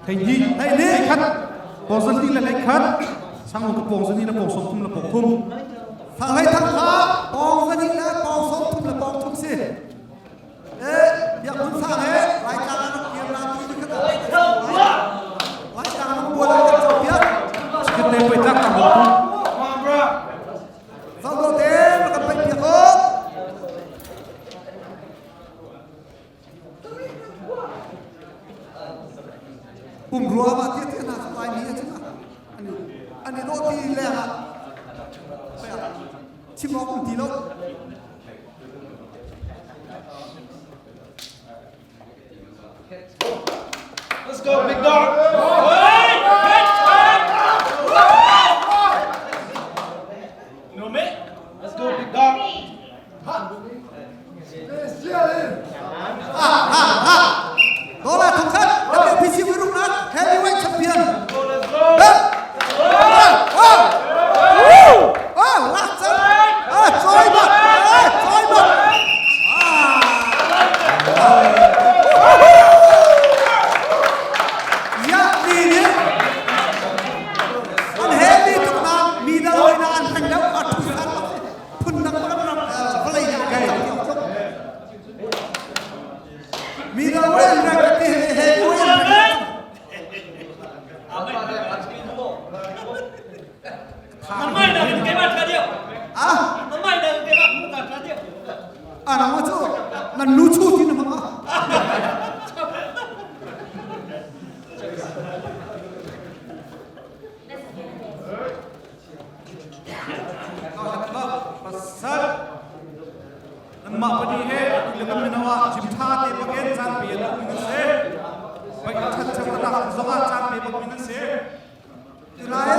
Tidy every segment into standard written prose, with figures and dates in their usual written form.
Hleihnih. Hleihnih. Hleikhat. Pawng zahnih le hleikhat. Sanglung ka pawng zahnih le pawng 30 le pawng thum. Sang hlei thang kha pawng zahnih le pawng 30 le pawng thum si. Eh, biak mun sang he Laitlang an rak kir la ti ni kha Laitlang an bual an kan cawnpiak. Chikat te pei tlak tam tu. Zoh te na kan peih piak awk. Pumrua ma tia tia hna cu Laimi a cungah an an i dawh ti leng ah chim awk um ti lo. Let's go, big dog. No me. Let's go, big dog. Đó là thằng khách WPC với rung nát heavyweight champion. Let's go. Oh! Oh, lạc chân. À, trôi bật. À, trôi bật. À. Ya ni ni. An heavy tuk na mi da loi na an thang deuh a thu san phun dang bak ram vawlei na kan tam tiok tuk. Mi da loi an rak ti he loi an rak. Ah, ah nang chu nan nu chu ti na mang ah. Pasal nanmah pahnih he atu le kan mino ah gym ṭha te bakin caan pe an um nan si. Pai ṭhat ṭhat tak zong ah caan pe bak mi nan si. Tunai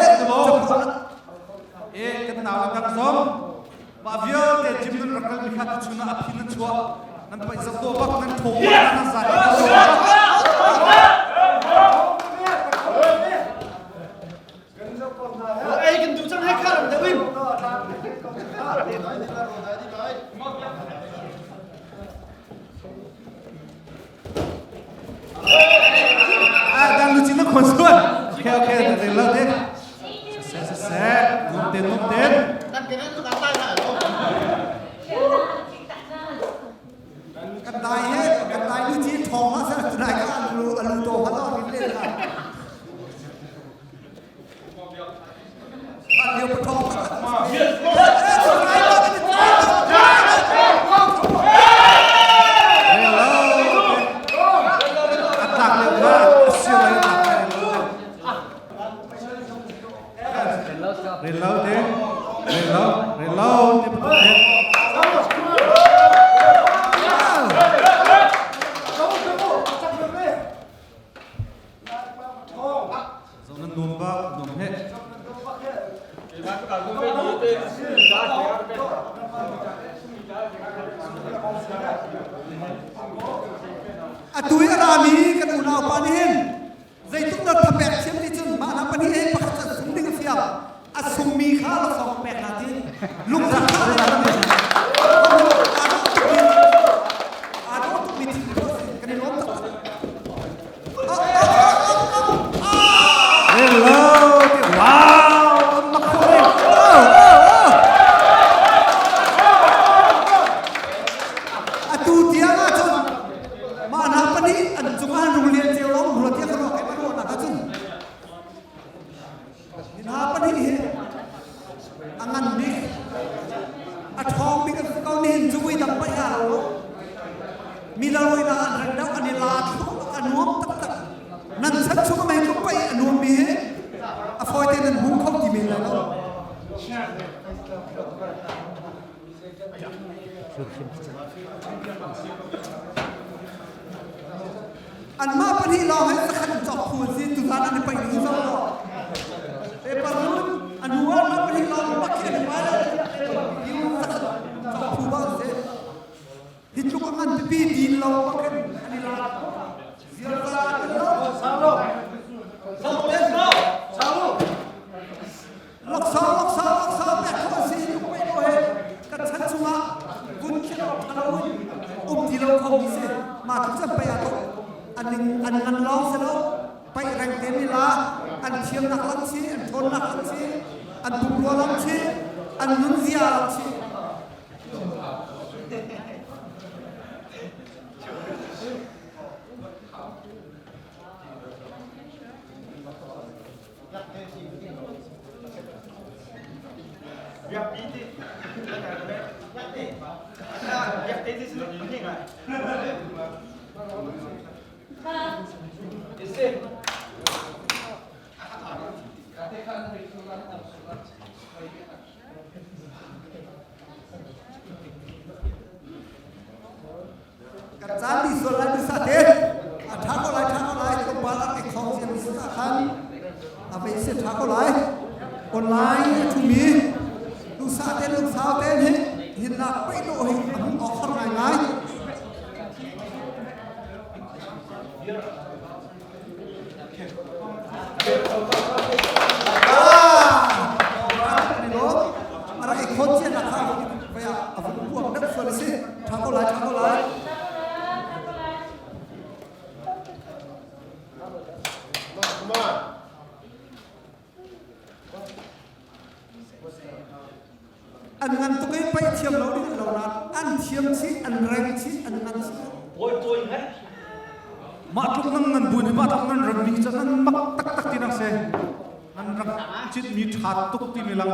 E kan nau le kan zong mah vialte gym nan rak kal mi kha tu chun ah a phi nan chuah nan paih zak dawh bak nan thawng bak nan zai Ei kan duh cang he kha ram deuh in. Ah, dan lu chin na khon suan. Okay, okay, te lo te. Se se se, num ten num ten. Kan dai he kan dai lu chi thong ha sa tunai ka alu alu to ha lo rin le la. Lio pathong. Hello. Atlak lio kha sir lai atlak Rel lo te. Rel lo, rel lo te pathong te. Zong nan nuam bak, nuam he. Atu i a rami kan unau pa nih hin zeitluk dah thapek thiam ti cun mah hna pahnih he pakhat cu an sung ding a fiang a sungmi kha laksawng pek hna ti lungrak kha aa dawh tukmi thil kan i lawm taktak. Hello. Wow. Mak ko ni. Atu tiang ah cun mah hna pahnih an cungah an rung lian cio lawng rua tiah ka ruah kai ruahnak ah cun hi hna pahnih hi a ngan bik a ṭhawng bik an si ko nihin cu vui dang paih ha lo mi laloi na an rak deuh an i la thlu a nuam taktak nan chan chung mei tluk paih a nuam mi hi a fawi te nan hmu kho ti men lai lo. Anmah pahnih lawng hin zakhat in cawk phu an si tuzan an i paih ding zong lo. E parun a nu ah anmah pahnih lawng bak khi an i pai lo. Zakhat cawk phu bak an si. Hi tluk a ngan pipi din lo bak in an i lak. Ziarza an lo. Laksawng laksawng laksawng pek khawh a si tuk pei ko he kan chan chungah vun khirh awk ṭha lo in um ti lo kho mi si. Mah tluk cun pei ah an ngan lawng si lo. Paih reng te mi la an thiamnak lang chi, an ṭhawnnak lang chi, an pumrua lang chi, an nunzia lang chi. Kan caan dih sual lai bisa te. A ṭha ko lai, ṭha ko lai. Tlawmpal a ek thawng siam si ta khan. A vei si ṭha ko lai. Online a ṭhumi duhsah te lungsau te hin hinnak peih dawh hi a hmuh awk har ngaingai. A rak i khon cia nak kha a vun puak deuh sual a si. Ṭha ko lai, ṭha ko lai. An ngan tuk i paih thiam lo ding an lo nain an thiam chih, an reng chih, an ngan chih. Mah tluk nan ngan bu nih mah tluk nan ram mi cu nan mak taktak ti nak si. Nan rak citmi ṭha tuk timi lang.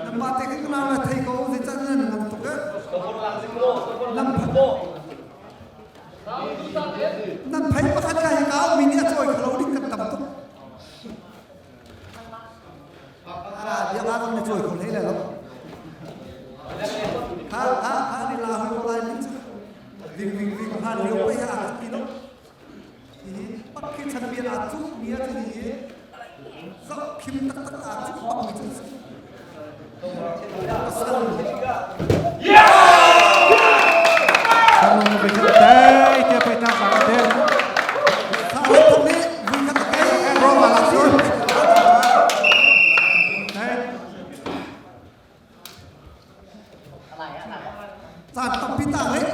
Nanmah te khi na thei ko zeicah nan ngan tuk eh? Nan phei pakhat ka hi ka mi nih a cawi kho lo ding kan tam tuk. Ara biak ah na cawi kho hlei lai lo. Ha ha ha ni la hoi ko lai ni cu. Ving ving ving han lio pe ha ti lo. Hihi pak khi champion aa cuh mi a cu hi zoh khim taktak aa cuh bak mi cu a si. Pasal. Sanong ve khat te te pai ta ka te. Sa hai thong nih vui khat te Roma la sun. Caan tampi ta rih.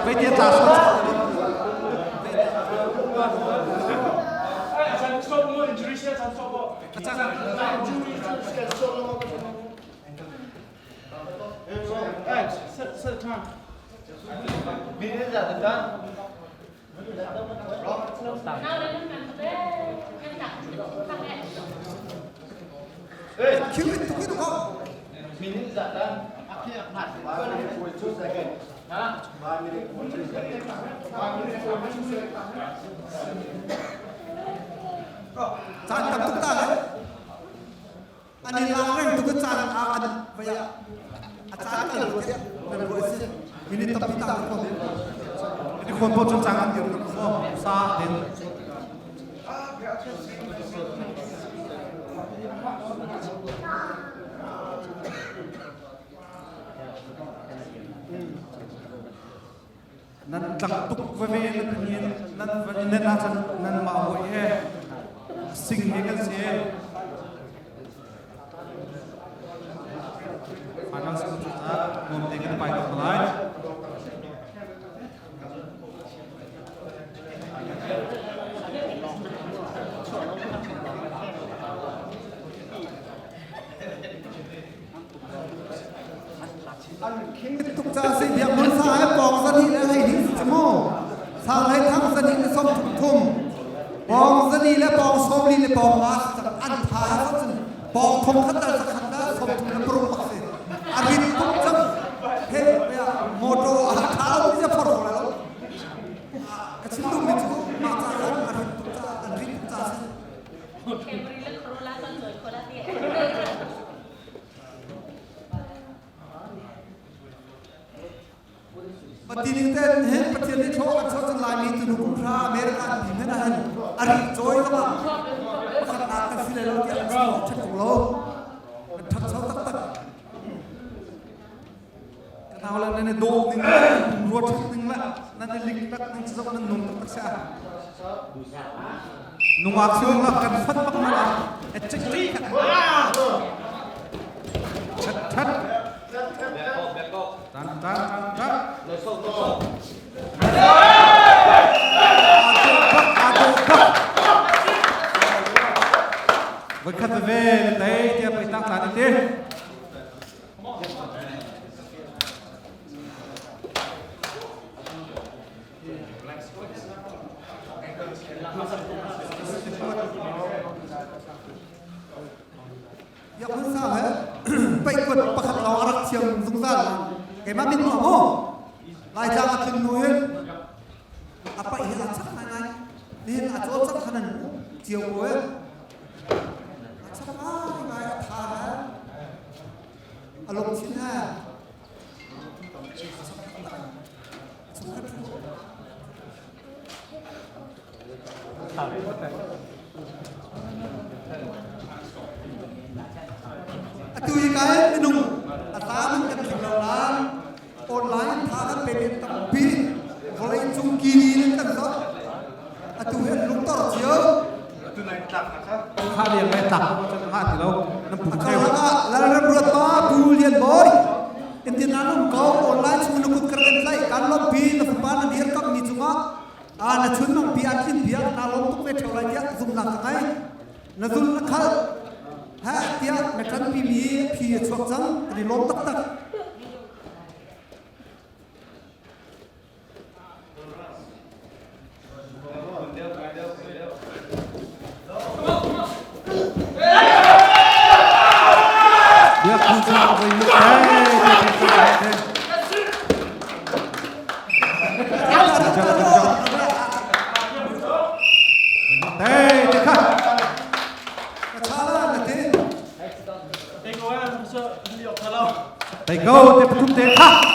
Vei tia tla sual. Khiu in tuk in ko. Caan tam tuk ta le. An i lak reng tuk caan ah an vai ah a caan kal rua tiah nan ruah si. Minute tampi ta ko. Ti khon po chun chang an dir ko mo sa den. Nan tlak tuk veve nan hin nan van i net ahcun nan mah hawi he sing he kan si. Final sing cu nuam te kan pai tuk lai. Tuk ca si biak mun sa hai pawng zani le hlei hnih si mu. Sang hlei thang zani le som thum thum. Pawng zani le pawng som li le pawng nga si cang an tha ha cun pawng thong khat dal zakhat da som thum le paruk bak si. A rit tuk cang. He motor a tha lo ti phor ko lai lo. Ka chim duh mi cu mah ca khan a rit tuk ca an rit tuk ca si. Patini ten hin Pathian nih thlaw kan chuah cun Laimi tu nu kum hra America an ti men ahhin a ri cawi zongah pakhatnak kan si lai lo tiah an chim awk ṭhek tung lo. Kan ṭhangcho taktak. Nau le nan i dawh ning pumrua ṭhat ning le nan i lik tak ning cu zoh nan nuam taktak si a. Nungak si la kan fat bak na la. E cek cek khat. Ṭhat ṭhat. Tan tan tan tan. Aa dawh bak, aa dawh bak. Voi khat veve na tei tiah pei tak tla te. Biak Hmun Sang he paihkuat pakhat lawng a rak thiam zungzal. Keimah min nuam mu. Laitlang a tlun hnu hin a paih hi a chak ngaingai. Nihin a cawlcangh khan an cio ko e. A chak ngaingai a tha he. A lungthin he. Atu hi ka hin minung a tlam in kan tling lo nain online tha kan pe mi tampi vawlei cung kili in kan zoh. Atu hi an lungtor cio. Kha liang lai tlak ko cun nga ti lo. Nan pum A theo. karlak ah Lalrem Ruat Pa Pu Lian Bawi intin nan um ko online chung na kut kan tlaih kan lawmpi na fapa na dirkamh mi cungah a na chun mang pi an tlin piak na lawm tuk ve theo lai tiah zumnak ka ngei na zul na khal ha tiah na ṭanpi mi phi a chuak cang kan i lawm taktak. Biak Hmun Sang a voi muk Hey, te kha. Tei ko te pathum te kha.